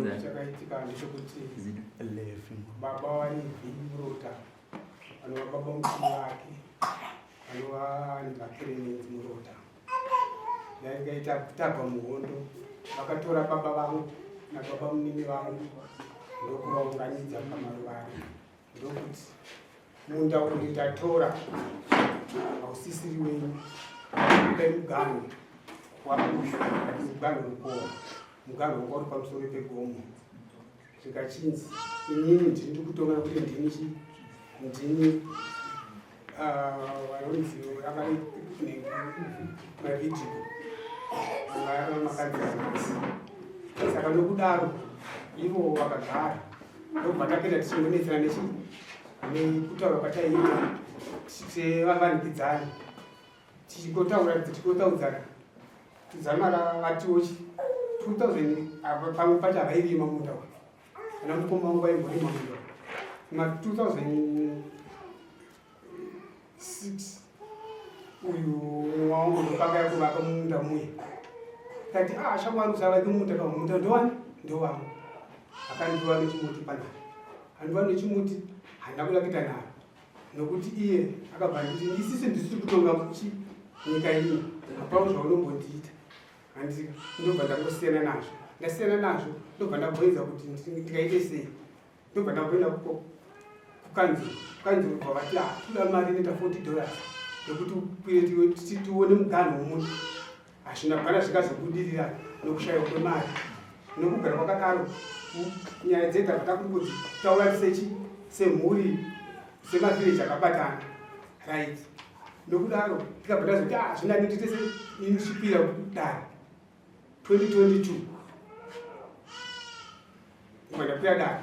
Chakaitika ndechekuti baba vaLevi Murota, vanova baba mukuru vake, vanova nevaKeremenzi Murota, yaikaita tabva muhondo, vakatora baba vangu nababa munini vangu, ndokuvaunganidza pamaruvare, ndokuti munda uyu ndatora hausisiri wenyu, dai muganhu wakushu ati muganhu rukova, muganhu wanga uri pamusoro pegomo. Zvikachinzi inini ndini ndikutonga nekuti ndini chi ndini vanonzi mavidhio makadzirasi. Saka nokudaro ivo vakagara, ndobva tapinda tichingonetsana nechi nekutaura kwataiita sevavanikidzani, tichingotaura, tichingotaudzana dzamara vatiwo chi 2000 apa. Pamwe pacho havairima munda uyu, kana mukoma wangu vaimborima munda ma 2006. Uyu wangu ndopakaya kuvaka munda muye, kati ah, shamwari, usavake munda ka, munda ndowani, ndowangu. Akandiwa nechimuti panapa, andiwa nechimuti, handina kuda kuita naro nokuti iye akabva nditi isisi ndisiri kutonga chi nyika ino, hapao zvaunombondiita handika. Ndobva ndangosiyana nazvo, ndasiyana nazvo, ndobva ndamboedza kuti ndikaite sei. Ndobva ndamboenda kukanzuru. Kukanzuru bva vati ah, toda mari inoita $40 yekuti ukwire tione muganho womunhu. Hazvina kana zvikazobudirira nokushayiwa kwemari nokugara kwakadaro. Nyaya dzedu takuri kuti taura sechi semhuri, semavhireji akabatana, right? Nokudaro tikabva tazoti ah, zvinani titese ini tichikwira kudare 2022. Ndobva ndakwira dare,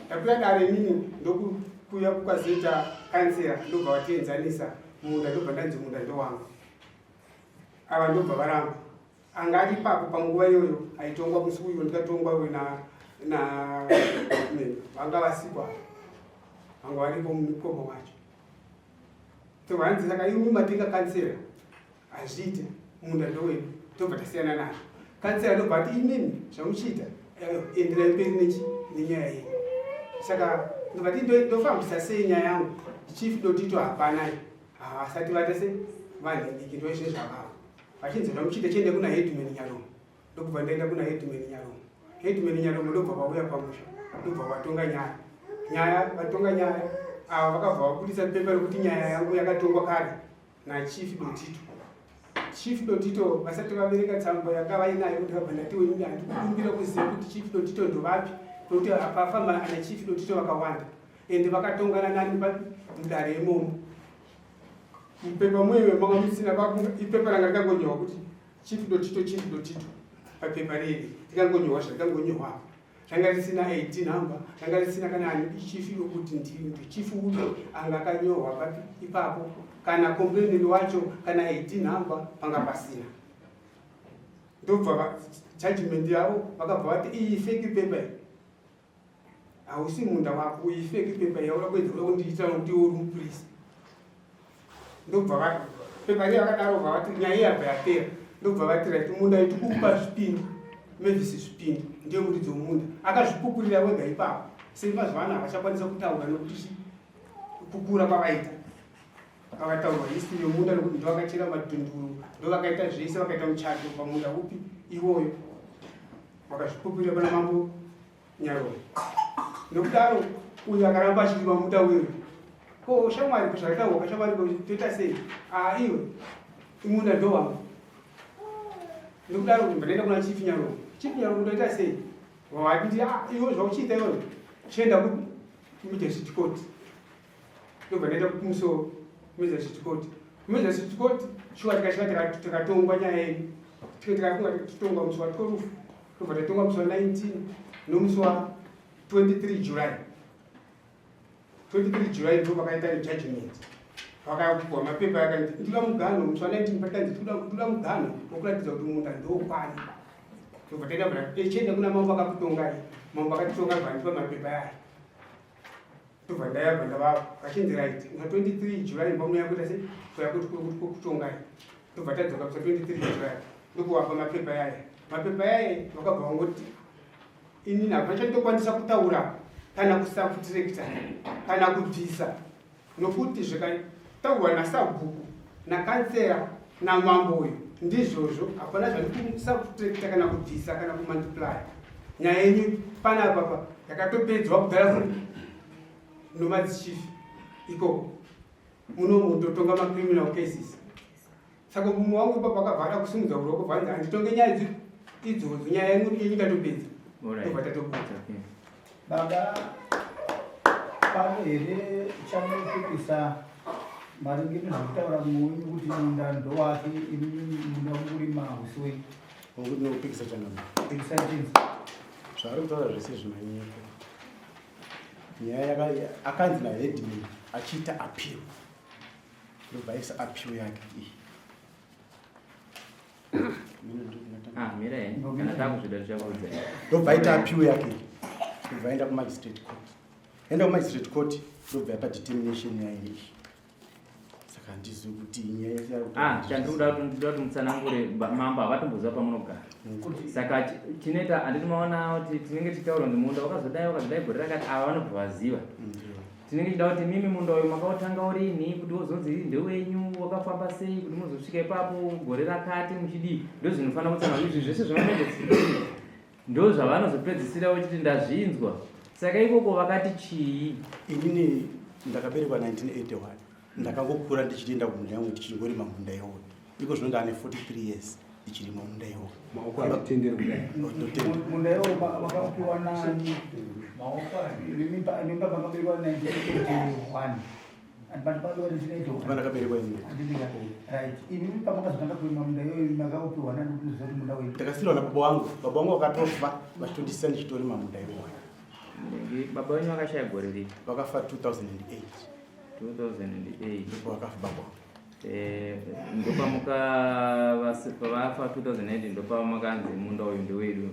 ndakwira dare inini, ndokuuya kukazoita kansera, ndobva vatienzanisa munda, ndobva ndanzi munda ndowangu. Ava ndobva varamba. Anga ari ipapo panguva iyoyo aitongwa musi uyo ndikatongwa uyo na vanga vasikwa, vanga varipo mukoma wacho. Tovanzi saka imi matenga kansera, hazviite, munda ndowedu. Tobva tasiyana nazvo. Kansera ndobva ati imimi zvamuchiita, enderai mberi nechi nenyaya yenyu. Saka ndobva ti ndofambisa sei nyaya yangu? Chief Dotito hapanai, havasati vatese vanhindiki, ndoizve zvavavo vachinzi zvamuchiita, chiende kuna headman Nyaromo. Ndokubva ndaenda kuna headman Nyaromo. Headman Nyaromo ndobva vauya pamusha, ndobva vatonga nyaya. Nyaya vatonga nyaya, ava vakabva vabudisa pepa rekuti nyaya yangu yakatongwa kare naChief Dotito. Chief Dotito vasati vaverenga tsamba yanga vainayo, kuti vabva ndatiwo ini handikukumbira kuziva kuti Chief Dotito ndovapi, nokuti hapafamba ana Chief Dotito vakawanda, ende vakatongana nani mudare imomo. Mupepa muiwe manga musina ipepa ranga rikangonyorwa kuti Chief Dotito, Chief Dotito papepa reri rikangonyorwa zvarikangonyorwa, ranga risina ID number, ranga risina kana ani chief yokuti ndichief upi anga akanyorwa papi ipapo, kana complainant wacho, kana ID number panga pasina. Ndobva judgment yavo vakabva vati iyi fake paper iyi, hausi munda wako, iyi fake paper yaura kuedza kuda kundiitira nokuti iwe uri mupurisa. Ndobva pepa riya vakadaro, bva vati nyaya iyabva yapera. Ndobva vati right, munda itikukupa zvipindu, Mavis Zvipindu ndiye muridzi womunda, akazvipupurira wega ipapo. Sei mazuva ano havachakwanisa kutaura nokuti kukura kwavaita, vakataurwa history yomunda nokuti ndo vakachera madhunduru, ndo vakaita zvese, vakaita muchato pamunda upi iwoyo, vakazvipupurira pana mambo Nyaroi. Nokudaro uyu akaramba achirima munda uyoyo. Ko shamwari, kuzvakataurwa kashamwari, toita sei? Ah, iwe imunda ndowangu. Nokudaro ndaenda kuna Chief Nyaroi. Chief Nyaroi, ndoita sei? Vavati ah, iwe zvauchiita iwe, chienda kuMagistrate Court. Ndobva ndaenda kumusoro Magistrate Court. Magistrate Court shuwa tikasvika tikatongwa nyaya yedu, tikafunga titongwa musi wa12, tobva tatongwa musi wa19 nomusi wa23 July. 23 July ndo vakaita judgment, vakapiwa mapepa akanzi ndoda muganho musi wa19, patikanzi toda muganho wokuratidza kuti munda ndokwani. Tobva taenda, tichienda kuna mambo akakutongai. Mambo akatitonga, bva ndipa mapepa aya, tobva ndayabva ndavapa, vachinzi right, na 23 July mbamuya kuita sei, kuya kuti kutongai. Tobva tadzoka kusa 23 July, ndokuvapa mapepa yaya. Mapepa yaya vakabva vangoti Inini hapana chandinokwanisa kutaura kana kusubtracta kana kubvisa nokuti zvikataurwa nasabhuku nakansera namambo uyu ndizvozvo, hapana zvandikusubtracta kana kubvisa kana kumultiplya. Nyaya yenyu panapa pa yakatopedzwa kudhara nomadzichifi ikoko muno mutotonga macriminal cases. Saka mumwe wangu ipapo akabva ada kusimudza ruoko, bvanzi handitonge nyaya idzodzo, nyaya yenyu tatopedza, tobva tatobuda. Baba, pane here chamunopikisa maringe nezvekutaura mumwe wenyu kuti munda ndowake, imi munda mukurima hausi wenyu? Ndinokupikisa, changamire. Pikisai chinzi. Zvaari kutaura zvese zvimanyepo. Nyaya akanzi naheadman achiita appeal, ndobva aisa appeal yake iyi. Ah, mira eh. Kana takuzvida tichakuudzai. Ndobva aita appeal yake iyi, ndobva aenda kumagistrate court. Enda kumagistrate court, ndobva yapa determination yayo iyi. Saka handizivi kuti nyaya yari Ah, chandinoda kuti ndinoda kuti mutsanangure, mambo havatomboziva pamunogara. Saka chinoita handiti maona kuti tinenge tichitaura kunzi munda wakazodai wakazodai gore rakati, ava vanobva vaziva. Tinenge tichida kuti mimi munda uyu makautanga urini kuti wozonzi ndewenyu, wakafamba sei kuti muzosvika ipapo gore rakati muchidii, ndo zvinofanira kutsanangura. Izvi zvese zvavanoita ndo zvavanozopedzisira vachiti ndazvinzwa. Saka ikoko vakati chii? Inini ndakaberekwa 1981, ndakangokura ndichitoenda kumunda yangu, ndichingorima munda iwoyo. Iko zvino ndaane 43 years ndichirima munda iwoyo. Maoko atitenderi kudai. Ndotenda. Munda iwo wakapiwa nani? Imi baba makaberekwa 1981, andipandipadiwa 1981? Pandakaberekwa inini. Handiti ka? Right, imi pamakazotanga kurima munda iyoyo makaupiwa nani kuti muzive kuti munda wenyu? Ndakasirwa nababa vangu. Baba vangu vakatofa vachitondisiya ndichitorima munda iwoyo. Baba venyu vakashaya gore ripi? Vakafa 2008. 2008? Ndipo vakafa baba vangu. Ndopamuka pavafa 2008, ndopamakanzi munda uyu ndewedu?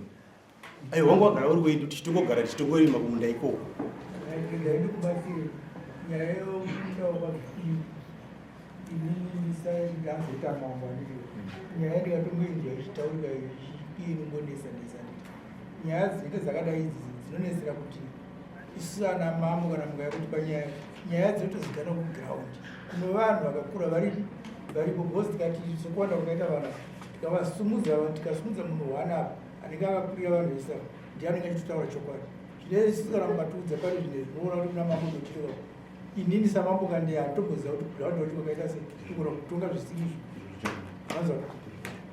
Aiwa, wangu wagara uri wedu, tichitongogara tichitongorima kumunda ikoko. Regai ndikubatsire. Nyaya yomunda wakazvipinda, inini ndazoita mambo, anditi nyaya ndikatongoinzwa ichitaurika iye inongonetsa netsa, nditi nyaya dzinenge dzakadai idzi dzinonesera kuti isu ana mambo kana mukaya kuti panyaya nyaya dzinotozikanwa kuground kuno vanhu vakakura varipo, because tikati sekuwanda kwakaita vanhu, tikavasumudza, tikasumudza munhu one apa anenge akakurira vanhu vese ava, ndiye anenge achitotaura chokwadi. Zvine isusu kana mukatiudza pari zvine zvinoona kuti kuna mambo ndochireva, inini samambo kandi handitomboziva kuti ground wacho kwakaita sei, kugona kutonga zvisiri izvo, manzwa,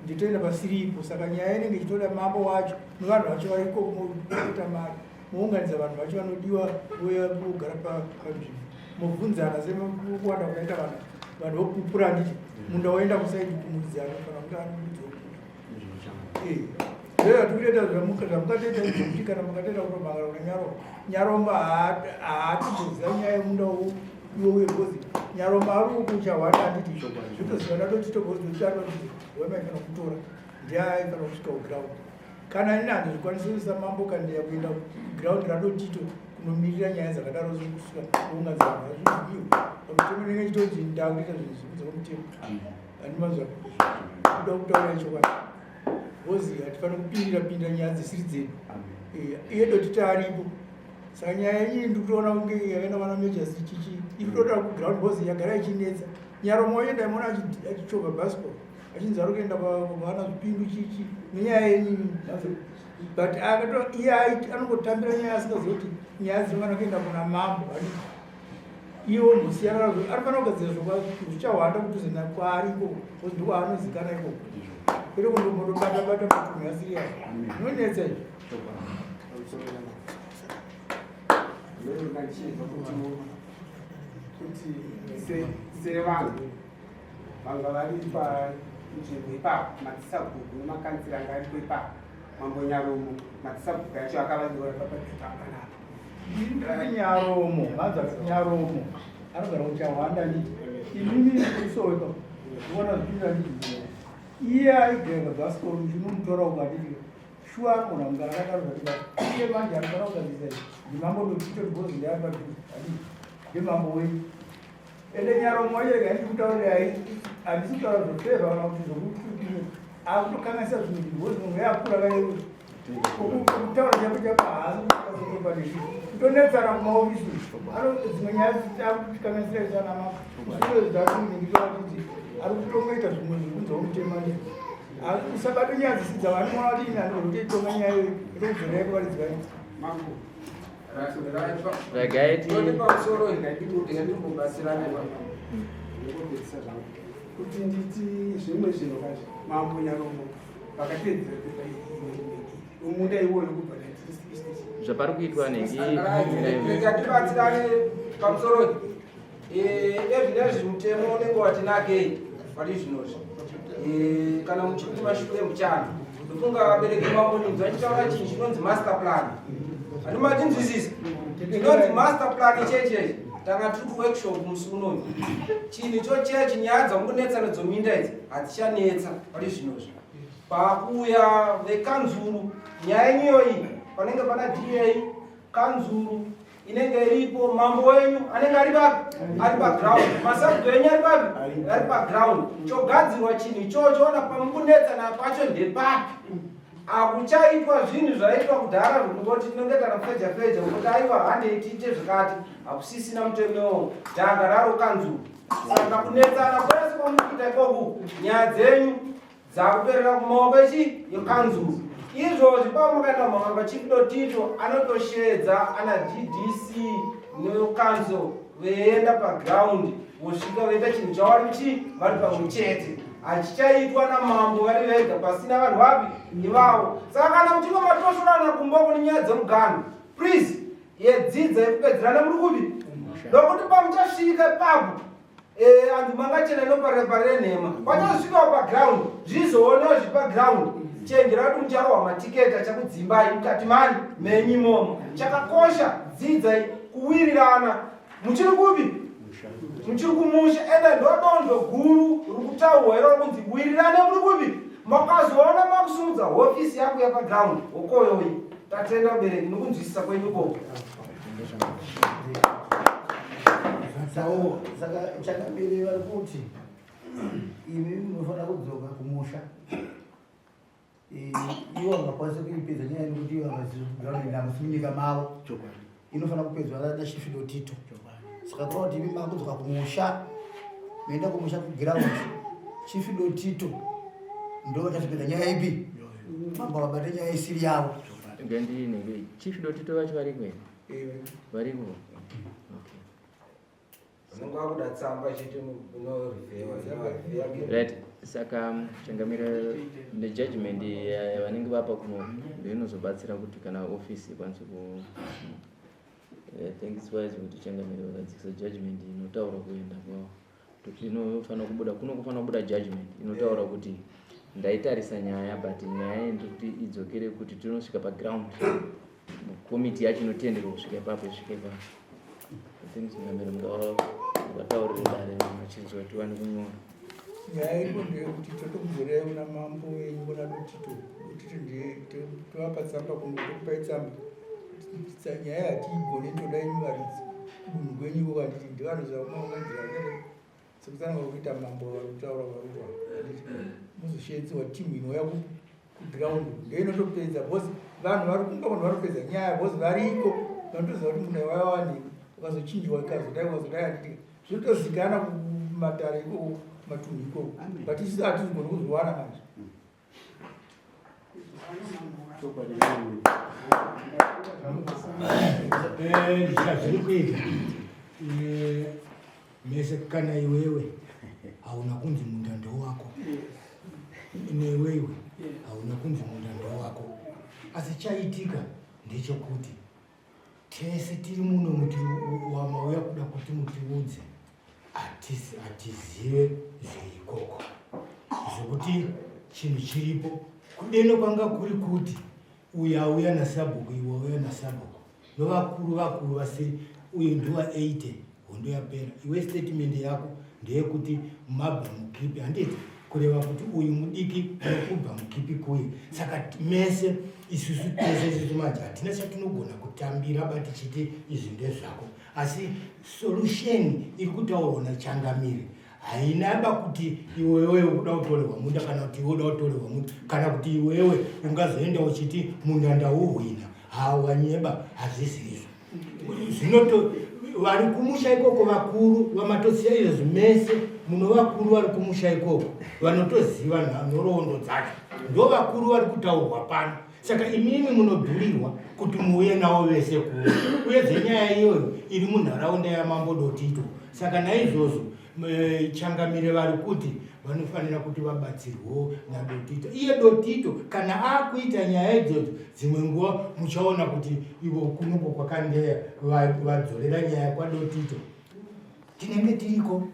nditoenda pasiripo. Saka nyaya inenge ichitoda mambo wacho nevanhu vacho variko kuita mari, mounganidza vanhu vacho vanodiwa, vouya vogara panzvimbo, mobvunzana sekuwanda kwakaita vanhu, vanhu vopupura, handiti munda waenda kuside kumuridzi anofanira kunge anomuridzi womunda. Ndozvatikutoita zvamukatoita izvo, kuti kana mukatoita kutomhangara kuna Nyaromba, Nyaromba haatozoziva nyaya yemunda iwo uye, because Nyaromba ari ukuchahwanda, handiti zvotoziva natotito, because toti anoti wemaifanira kutora ndiye aifanira kusvika kuground. Kana ini handizvikwanisi samambo kandiya kuenda kuground radotito kunomirira nyaya dzakadaro zokusvika kuunganidza vanhu, hazvibvumiwe pamutemo. Inenge ichitonzi ndakuita zvinhu zvikudza pamutemo, handimazva kuda kutaura chokwadi, because hatifaniri kupindira pindira nyaya dzisiri dzedu. Iye dotito aripo. Saka nyaya iyi ndikutoona kunge yakaenda kwana majors chichi, iri kutoda kuground because yagara ichinetsa. Nyaromo wacho ndaimona achichovha bhasikoro achinzi ari kuenda kwana zvipindu chichi nenyaya yenyu, but iye anongotambira nyaya asingazivi kuti nyaya dzinofanira kuenda kuna mambo, handiti iye wombosiyana nazvo. Anofanira kugadzira zvichahwanda kudhuze nakwaari ikoko, because ndokwaanozikana ikoko, kwete kundombondobata bata matunhu asiri yavo, zvinonetsa izvi. Ndichinzwa kuti sevanhu vanga vari panzvimbo ipapo, madzisabhuku nemakansira anga aripo ipapo, mambo Nyaromo, madzisabhuku acho akavanyora papapepa panapa. Nyaromo, manza Nyaromo anogara kuchahwanda, nditi imimi kusowepa kuona zvipinda, nditi iye aigara bhasikoro muchinomutora uko, handiti shuwa anogona kunge akadaro zvatikati iye manje anofanira kugadzirisa izvi ndimambo Dotito, because ndiari padhuze, handiti ndimambo wenyu. Ende Nyaromo wacho rega ndikutaurirai, handisi kutaura zvofevha kana kuti zvokuti akutokanganisa zvinhu, because munhu yakura kaiwe. Kutaura chako chako haasi kutopa kutonetsana kumaofisi ano dzimwe nyaya dzitakukanganisira sana mama zviro zvakuningirira kuti ari kutongoita zvimwe zvekunzwa mutema ndizvo. Usabate nyaya dzisidza dzavanoona kuti ini handinotoitonga nyaya iyoyo itokudzorera kuvaridzi vayo. Mambo. Regai ti pamusoro ndingandikumbobatsirana ndingopedzisa zvangu kuti nditi zvimwe zvinhu kazvi mambo Nyaromo vakatedzera pepa umunda iwoyo kubva 1966. Zvapari kuitwa negi. Rega tibatsirane pamusoro. Ezvinezvi mutemo unenge watinakei pari zvinozvi. Kana muchiti mashure muchana ndofunga vabereki vambonzwa vachitaura chinhu chinonzi master plan. Handimatinzwisisa chinonzi master plan chechechi tanga tiri kuworkshop musi unoyu. Chinhu chochechi nyaya dzamungonetsa nedzominda idzi hadzichanetsa pari zvinozvi. Pakuuya vekanzuru nyaya yenyu panenge pana DA kanzuru inenge iripo, mambo wenyu anenge ari papi? Ari paground. Masabhuku enyu ari papi? Ari paground. Chogadzirwa chinhu ichocho ona pamukunetsana pacho ndepapi. Hakuchaitwa zvinhu zvaitwa kudhara zvekungoti tinenge tana feja feja kuti aiwa handei tiite zvakati. Hakusisina mutemewo dhanga raro kanzuru. Saka kunetsana kwese kwamukuita ikoku nyaya dzenyu dzakuperera kumaoko echi yekanzuru. Izvozvi pamakaenda mhangano pachikudotito anotoshedza ana DDC nekanzuru veienda paground vosvika voita chinhu chavari chi vari pamwe chete. Hachichaitwa namambo vari vega pasina vanhu vapi ivavo. Saka kana muchinge matoshorana kumboko nenyaya dzemugano, please yedzidza yekupedzerana muri kupi nokuti pamuchasvika ipapo anhu mangachena inoparira nhema pachasvikawo paground zvizoonewo zviri paground. Chenjera kuti mucharohwa matiketi achakudzimbai mukati mani menyu imomo. Chakakosha dzidzai kuwirirana muchiri kupi, muchiri kumusha. Ende ndodondo guru riri kutaurwa iroro kunzi wirirane muri kupi. Makazoona makusumudza hofisi yako yapaground hokoyoyi. Tatenda vabereki nokunzwisisa kwenyu ikoko. Saka chakambiri vari kuti imi munofanira kudzoka kumusha. Ivo havakwanisi kuipedza nyaya nekuti ivo havasi munyika mavo. Inofanira kupedzwa naChief Dotito. Saka kureva kuti imi makudzoka kumusha, moenda kumusha kuground, Chief Dotito ndo vachazopedza nyaya ipi. Mambo vabate nyaya isiri yavo. Ngandinenge Chief Dotito vacho variko here? Variko. Okay. Unenge wakuda tsamba chete unorifewa. Right. Saka changamira nejudgment yavanenge vapa kuno ndoinozobatsira kuti kana office ikwanise ku I think it's wise kuti changamire vakadzikisa judgment inotaura kuenda kwavo kuti inofanira kubuda kuno kufanira kubuda judgment inotaura kuti ndaitarisa nyaya but nyaya iyi ndiri kuti idzokere kuti tinosvika paground komiti yacho inotenderwa kusvika ipapo isvika ipapo. I think changamire mungavataurire dare machinzwa tiwane kunyora. Nyaya iripo ndeyekuti totokudzorerai kuna mambo wenyu kuna Dotito. Dotito ndiye tovapa tsamba kuno tokupai tsamba. Nyaya hatiigoni toda imi varidzi kudunhu kwenyu ikoko handiti ndivanoziva kumaunganzira akaita sekutsanangura kuita mambo vari kutaura varuwa handiti muzosheedziwa timu inouya kuground ndoinotopedza because vanhu vari kumba vanhu vari kupedza nyaya because variko vanotoziva kuti munhu waiwaniko ukazochinjwa ikazodai ukazodai handiti zvinotozikana kumatare ikoko kumatunhu ikoko but isusu hatizigoni kuzviwana manje. Zviri kuita mese kana iwewe hauna kunzi munda ndowako, newewe hauna kunzi munda ndowako, asi chaitika ndechekuti tese tiri muno muti wamauya kuda kuti mutiudze hatizive zveikoko zvekuti chinhu chiripo kudeno kwanga kuri kuti uyu auya nasabhuku, iwe auya nasabhuku novakuru vakuru vasiri uyu ndiwa 80 hondo yapera. Iwe statement yako ndeyekuti mabva mukipi handiti kureva kuti uyu mudiki nokubva mukipi kuye. Saka mese isusu tese isusu manje hatina chatinogona kutambira ba tichiti izvi ndezvako, asi solution iri kutaurwa nachangamire. Hainaba kuti iwewe ukuda kutorerwa munda kana kuti iwe uda kutorerwa munda kana kuti iwewe ungazoenda uchiti munda ndauhwina. Hawanyeba, hazvisi izvo. Zvinoto vari kumusha ikoko vakuru vamatosiya izvozvi mese muno vakuru vari kumusha ikoko vanotoziva nhoroondo dzacho ndo vakuru vari kutaurwa pano. Saka imimi munodhurirwa kuti muuye navo vese kuno uyezve nyaya iyoyo iri munharaunda yaMambo Dotito. Saka naizvozvo changamire vari kuti vanofanira kuti vabatsirwewo naDotito. Iye Dotito kana akuita nyaya idzodzo dzimwe nguva muchaona kuti ivo kunoko kwakandeya vadzorera nyaya kwaDotito, tinenge tiriko.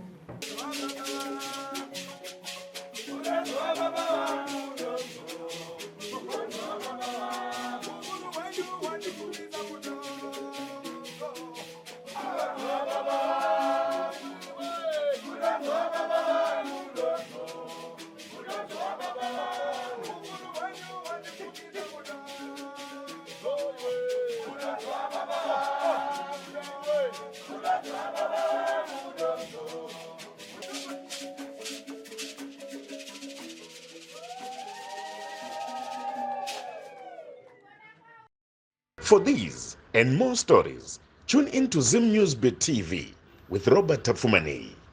For these and more stories, tune in to Zim News Bit TV with Robert Tapfumaneyi.